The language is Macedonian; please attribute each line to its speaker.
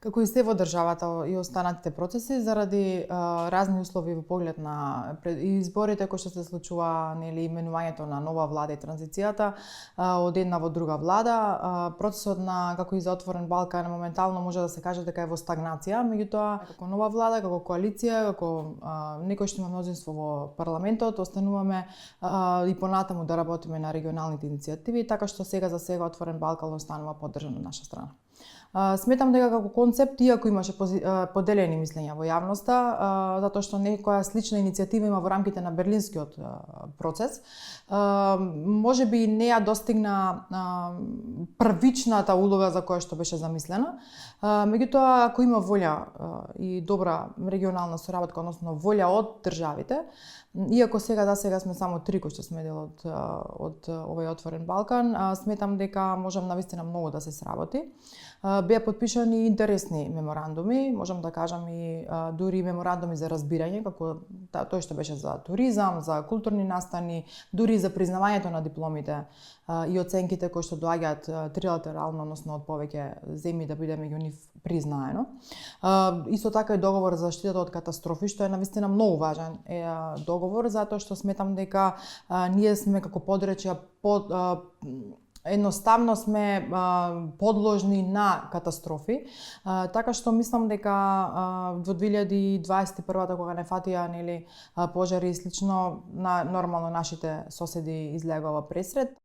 Speaker 1: Како и се во државата и останатите процеси, заради разни услови во поглед на изборите кои што се случува, нели, именувањето на нова влада и транзицијата од една во друга влада, процесот на како и за Отворен Балкан моментално може да се каже дека е во стагнација, меѓутоа како нова влада, како коалиција, како некој што има мнозинство во парламентот, остануваме и понатаму да работиме на регионалните иницијативи, така што сега за сега Отворен Балкан останува поддржан од наша страна. Сметам дека како концепт, иако имаше поделени мислења во јавноста, затоа што некоја слична иницијатива има во рамките на Берлинскиот процес, може би не ја достигна првичната улога за која што беше замислена, меѓутоа ако има волја и добра регионална соработка, односно волја од државите, иако сега сме само 3 кои што сме дел од овој Отворен Балкан, сметам дека можам навистина многу да се сработи. Беа подпишани интересни меморандуми, можам да кажам и дури меморандуми за разбирање, како тој што беше за туризам, за културни настани, дури за признавањето на дипломите и оценките кои што доаѓаат трилатерално, односно од повеќе земји да биде меѓу нив признаено. Исто така и договор за заштитата од катастрофи, што е навистина многу важен договор, затоа што сметам дека ние сме како подречја едноставно сме подложни на катастрофи, така што мислам дека во 2021 кога не фатија, нели, пожари и слично, нормално нашите соседи излегува пресред.